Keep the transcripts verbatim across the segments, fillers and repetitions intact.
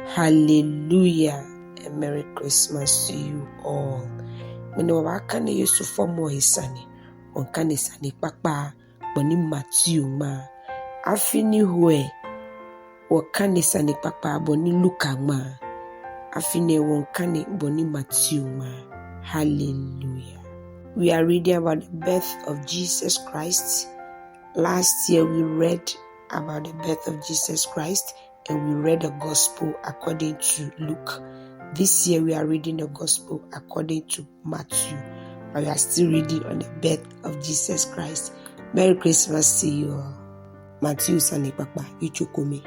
Hallelujah and Merry Christmas to you all. Ŋmɛnɛ wɔbaakane Yesu fɔmɔ he sane. Wɔŋkane sane kpakpa bɔ ni Mateo ŋma. Afi ni ho lɛ, wɔkane sane kpakpa bɔ ni Luka ŋma. Afi nɛɛ wɔŋkane bɔ ni Mateo ŋma. Hallelujah. We are reading about the birth of Jesus Christ. Last year we read about the birth of Jesus Christ and we read the gospel according to Luke. This year we are reading the gospel according to Matthew. But we are still reading on the birth of Jesus Christ. Merry Christmas to you all. Mateo sane kpakpa, yitso kome,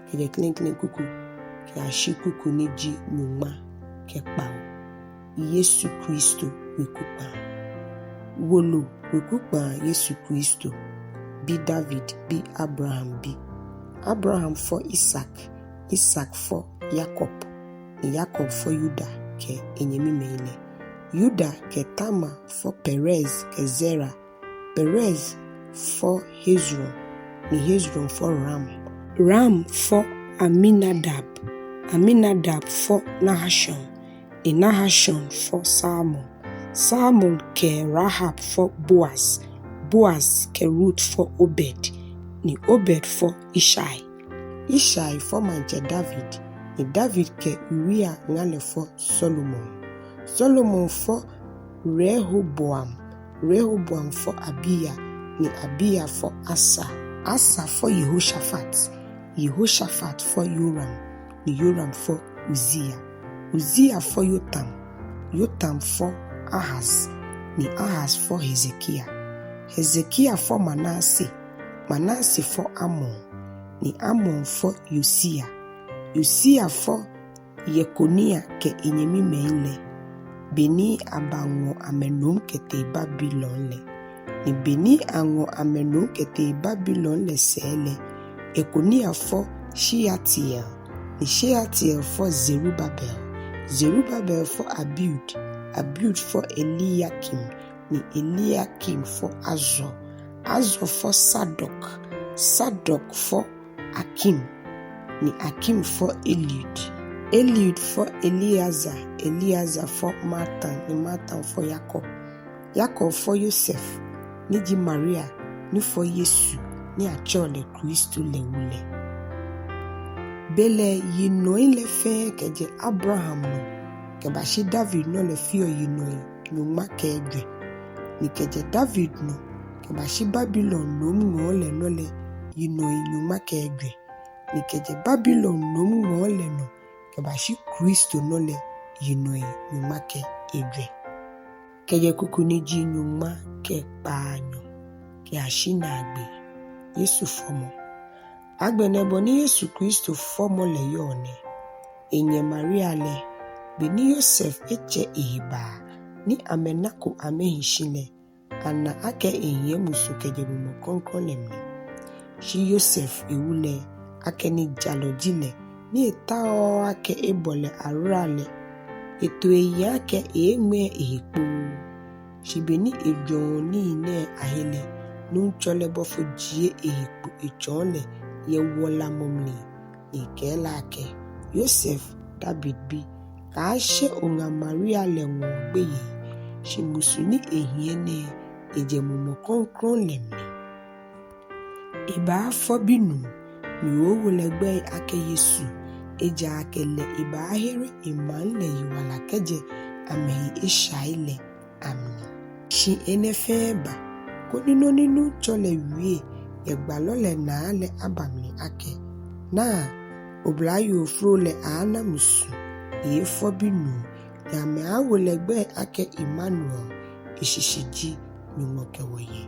kɛjɛ klɛŋklɛŋ kuku kɛyashi kuku ni ji nyɔŋma kɛ kpawo. Yesu Kristo wekukpaa. Wolo wekukpaa Yesu Kristo, bi David, bi Abraham bi. Abraham fɔ Isak, Isak fɔ Yakob, ni Yakob fɔ Yuda kɛ enyɛmimɛi lɛ. Yuda kɛ Tamar fɔ Perez kɛ Zera. Perez fɔ Hezron, ni Hezron fɔ Ram. Ram fɔ Aminadab, Aminadab fɔ Nahashon, ni Nahashon fɔ Salmon. Salmon kɛ Rahab fɔ Boaz, Boaz kɛ Rut fɔ Obed, ni Obed fɔ Ishai. Ishai fɔ maŋtsɛ David, ni David kɛ Uria ŋa lɛ fɔ Solomon. Solomon fɔ Rehoboam, Rehoboam fɔ Abiya, ni Abiya fɔ Asa. Asa fɔ Yehoshafat, Yehoshafat fɔ Yoram, ni Yoram fɔ Uzia. Uzia fɔ Yotam, Yotam fɔ Ahaz, ni Ahaz fɔ Hezekia. Hezekia fɔ Manase, Manase fɔ Amon, ni Amon fɔ Yosia. Yosia fɔ Yekonia kɛ enyɛmimɛi lɛ, beni abaŋɔ amɛ nom kɛtee Babilon lɛ. Ni beni aŋɔ amɛ nom kɛtee Babilon lɛ sɛɛ lɛ, Yekonia fɔ Shealtiel, ni Shealtiel fɔ Zerubabel. Zerubabel fɔ Abiud, Abiud fɔ Eliakim, ni Eliakim fɔ Azor. Azor fɔ Sadok, Sadok fɔ Akim, ni Akim fɔ Eliud. Eliud fɔ Eleazar, Eleazar fɔ Matthan, ni Matthan fɔ Yakob. Yakob fɔ Yosef, ni ji Maria ni fɔ Yesu ni atsɛɔ lɛ Kristo lɛ wu lɛ. Belɛ yinɔi lɛ fɛɛ kɛjɛ Abraham nɔ kɛbashi David nɔ lɛ feɔ yinɔi nyɔŋma kɛ ejwɛ. Ni kɛjɛ David nɔ kɛbashi Babilon nomŋɔɔ lɛ nɔ lɛ yinɔi nyɔŋma kɛ ejwɛ. Ni kɛjɛ Babilon nomŋɔɔ lɛ nɔ kɛbashi Kristo nɔ lɛ yinɔi nyɔŋma kɛ ejwɛ. Kɛjɛ kuku ni ji nyɔŋma kɛ kpaanyɔ kɛyashi naagbee. Yesu fɔmɔ. Agbɛnɛ bɔ ni Yesu Kristo fɔmɔ lɛ yɔɔ nɛ. Enyɛ Maria lɛ, beni Yosef etsɛ ehe baa, ni amɛnako amɛhi shi lɛ, ana akɛ ehiɛ musu kɛjɛ Mumɔ Krɔŋkrɔŋ lɛ mli. Shi Yosef ewu lɛ, akɛni jalɔ ji lɛ, ni etaooo akɛ ebɔ lɛ ahora lɛ, eto eyiŋ akɛ eeeŋmɛɛ ehe kpoo. Shi beni ejwɛŋɔ nii nɛɛ ahe lɛ, Nuŋtsɔ lɛ bɔfo jie ehe kpo etsɔɔ lɛ yɛ wɔlamɔ mli, ni ekɛɛ lɛ akɛ, Yosef, David bi, kaashe oŋa Maria lɛ ŋɔɔ gbeyei, shi musu ni ehiɛ nɛɛ, ejɛ Mumɔ Krɔŋkrɔŋ lɛ mli. Ebaafɔ binuu, ni owo lɛ gbɛi akɛ Yesu, ejaakɛ lɛ ebaahere emaŋ lɛ yiwala kɛjɛ amɛhe eshai lɛ amli. Shi enɛ fɛɛ ba, koni nɔ ni Nuŋtsɔ lɛ wie yɛ gbalɔ lɛ naa lɛ aba mli akɛ, naa, oblayoo fro lɛ aaana musu, ni eeefɔ binuu, ni amɛaawo lɛ gbɛi akɛ Emmanuel, eshishi ji Nyɔŋmɔ kɛ wɔ yɛ.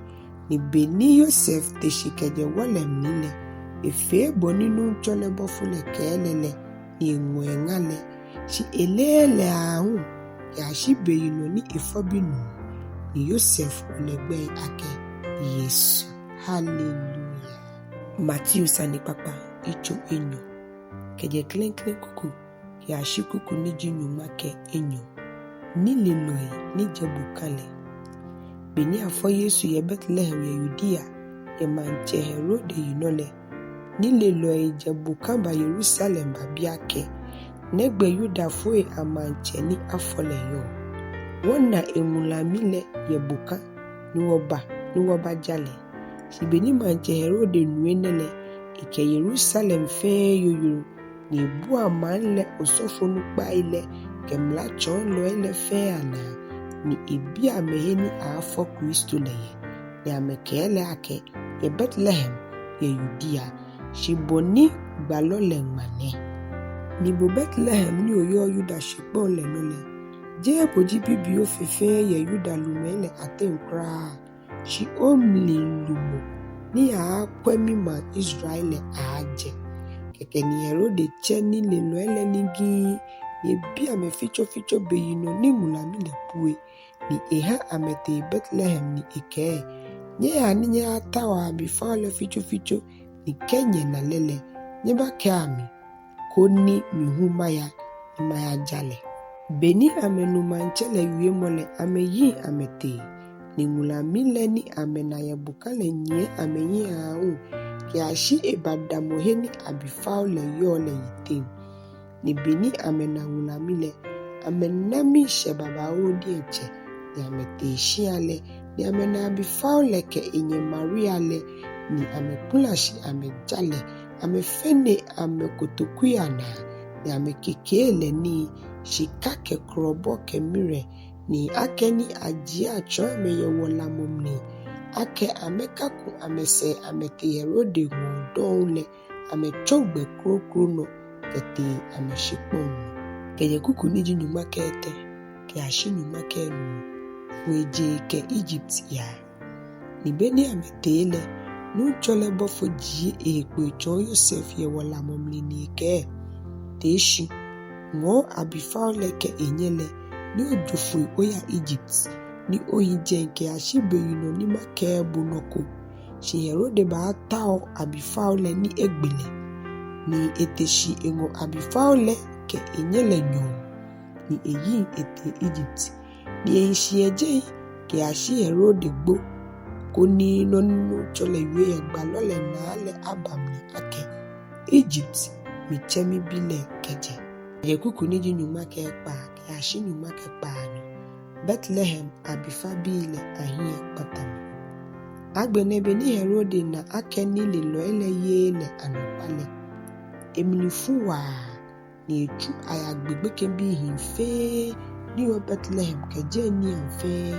Ni beni Yosef te shi kɛjɛ wɔ lɛ mli lɛ, efee bɔ ni Nuŋtsɔ lɛ bɔfo lɛ kɛɛ lɛ lɛ, ni eŋɔ eŋa lɛ, shi eleee lɛ aahu kɛyashi beyinɔ ni efɔ binuu, ni Yosef wo lɛ gbɛi akɛ Yesu. Hallelujah. Mateo sanekpakpa, yitso enyɔ, kɛjɛ klɛŋklɛŋ kuku kɛyashi kuku ni ji nyɔŋma kɛ enyɔ. Nilelɔi ni jɛ boka lɛ. Beni afɔ Yesu yɛ Betlehem yɛ Yudea, yɛ maŋtsɛ Herode yinɔ lɛ, nilelɔi jɛ bokã ba Yerusalɛm babi akɛ, Nɛgbɛ Yudafoi amaŋtsɛ ni afɔ lɛ yɔɔ? Wɔna eŋulami lɛ yɛ bokã, ni wɔba ni wɔbaja lɛ. Shi be ni Maŋtsɛ Herode nu enɛ lɛ, ekɛ Yerusalɛm fɛɛ yoyoro, ni ebua maŋ lɛ osɔfonukpai lɛ kɛ mlatsɔɔlɔi lɛ fɛɛ anaa, ni ebi amɛ he ni aaafɔ Kristo lɛ yɛ. Ni amɛkɛɛ lɛ akɛ, Yɛ Betlehem yɛ Yudea, shi bɔ ni gbalɔ lɛ ŋma nɛ: Ni bo Betlehem ni oyɔɔ Yuda shikpɔŋ lɛ nɔ lɛ, jeee bo ji bibioo fe fɛɛ yɛ Yuda lumɛi lɛ ateŋ kwraa, shi omli lumɔ ni aaakwɛ mimaŋ Israel lɛ aaajɛ. Kɛkɛ ni Herode tsɛ nilelɔi lɛ nigii, ni ebi amɛ fitsofitso beyinɔ ni ŋulami lɛ pue, ni eha amɛtee Betlehem ni ekɛɛ, Nyɛyaa ni nyɛyataoa abifao lɛ fitsofitso, ni kɛ nyɛna lɛ lɛ, nyɛbakɛa mi, koni mi hu maya ni mayaja lɛ. Be ni amɛnu maŋtsɛ lɛ wiemɔ lɛ, amɛyiŋ amɛtee, ni ŋulami lɛ ni amɛna yɛ bokã lɛ nyiɛ amɛhiɛ aahu kɛyashi ebadamɔ he ni abifao lɛ yɔɔ lɛ yiteŋ. Ni be ni amɛna ŋulami lɛ, amɛna miishɛɛ babaoo diɛŋtsɛ, ni amɛtee shia lɛ, ni amɛna abifao lɛ kɛ enyɛ Maria lɛ, ni amɛkpla shi amɛja lɛ, amɛfɛne amɛkotokui anaa, ni amɛkekee lɛ nii, shika kɛ krɔbɔ kɛ mire, ni akɛni ajie atsɔɔ amɛ yɛ wɔlamɔ mli akɛ amɛkaku amɛsɛɛ amɛtee Herode ŋɔɔ dɔŋŋ lɛ, amɛtsɔ gbɛ kroko nɔ kɛtee amɛshikpɔŋ nɔ. Kɛjɛ kuku ni ji nyɔŋma kɛ etɛ kɛyashi nyɔŋma kɛ enumɔ. Foijee kɛ Egypt yaa. Ni be ni amɛtee lɛ, Nuŋtsɔ lɛ bɔfo jie ehe kpo etsɔɔ Yosef yɛ wɔlamɔ mli ni ekɛɛ, Tee shi, ŋɔɔ abifao lɛ kɛ enyɛ lɛ, ni ojo foi oya Egypt, ni ohi jɛi kɛyashi beyinɔ ni makɛɛ bo nɔ ko. Shi Herode baatao abifao lɛ ni egbe lɛ, ni ete shi eŋɔ abifao lɛ kɛ enyɛ lɛ nyɔɔŋ, ni eyiŋ etee Egypt. Ni ehi shi yɛ jɛi kɛyashi Herode gbo, koni nɔ ni Nuŋtsɔ lɛ wie yɛ gbalɔ lɛ naa lɛ aba mli akɛ, Egypt mitsɛ mibi lɛ kɛjɛ. Kɛjɛ kuku ni ji nyɔŋma kɛ ekpaa kɛyashi nyɔŋma kɛ kpaanyɔ. Betlehem abifabii lɛ ahiɛkpatamɔ. Agbɛnɛ be ni Herode na akɛ nilelɔi lɛ yeee lɛ anɔkwa lɛ, emli fu waa, ni etsu ayagbe gbekɛbii hii fɛɛ ni yɔɔ Betlehem kɛ jɛi niiaŋ fɛɛ,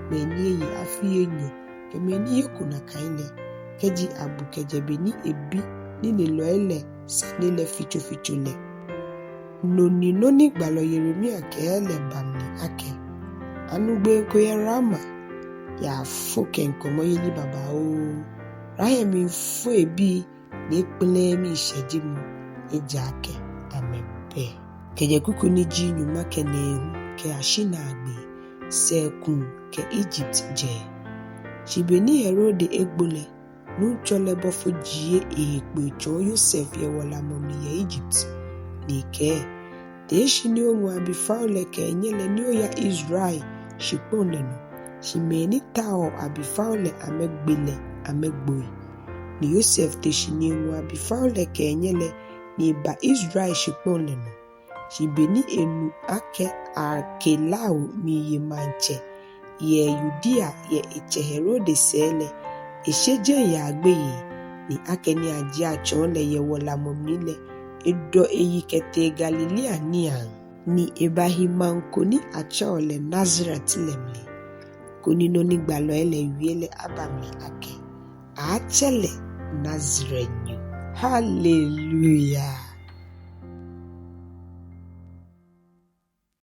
mɛi ni eye afii enyɔ kɛ mɛi ni yeko nakai lɛ, kɛji abu kɛjɛ be ni ebi nilelɔi lɛ sane lɛ fitsofitso lɛ. No ni nɔ ni gbalɔ Yeremia kɛɛ lɛ ba mli akɛ, Anu gbee ko yɛ Rama, yaafo kɛ ŋkɔmɔyeli babaoo. Rahel miifo ebii, ni ekpɛlɛɛɛ miishɛjemɔ, ejaakɛ amɛbɛ. Kɛjɛ kuku ni ji nyɔŋma kɛ nɛɛhu kɛyashi naagbee. Sɛɛkuu kɛ Egypt jɛɛ. Shi be ni Herode egbo lɛ, Nuŋtsɔ lɛ bɔfo jie ehe kpo etsɔɔ Yosef yɛ wɔlamɔ mli yɛ Egypt, ni ekɛɛ, Tee shi ni oŋɔ abifao lɛ kɛ enyɛ lɛ ni oya Israel shikpɔŋ lɛ nɔ, shi mɛi ni taoɔ abifao lɛ amɛgbe lɛ amɛgboi. Ni Yosef te shi ni eŋɔ abifao lɛ kɛ enyɛ lɛ, ni eba Israel shikpɔŋ lɛ nɔ. Shi be ni enu akɛ Arkelao miiye maŋtsɛ yɛ Yudea yɛ etsɛ Herode sɛɛ lɛ, eshe jɛi yaa gbeyei, ni akɛni ajie atsɔɔ lɛ yɛ wɔlamɔ mli lɛ, edɔ eyi kɛtee Galilea niiaŋ. Ni ebahi maŋ ko ni atsɛɔ lɛ Nazaret lɛ mli, koni nɔ ni gbalɔi lɛ wie lɛ aba mli akɛ, Aaatsɛ lɛ Nazarenyo. Haleluya!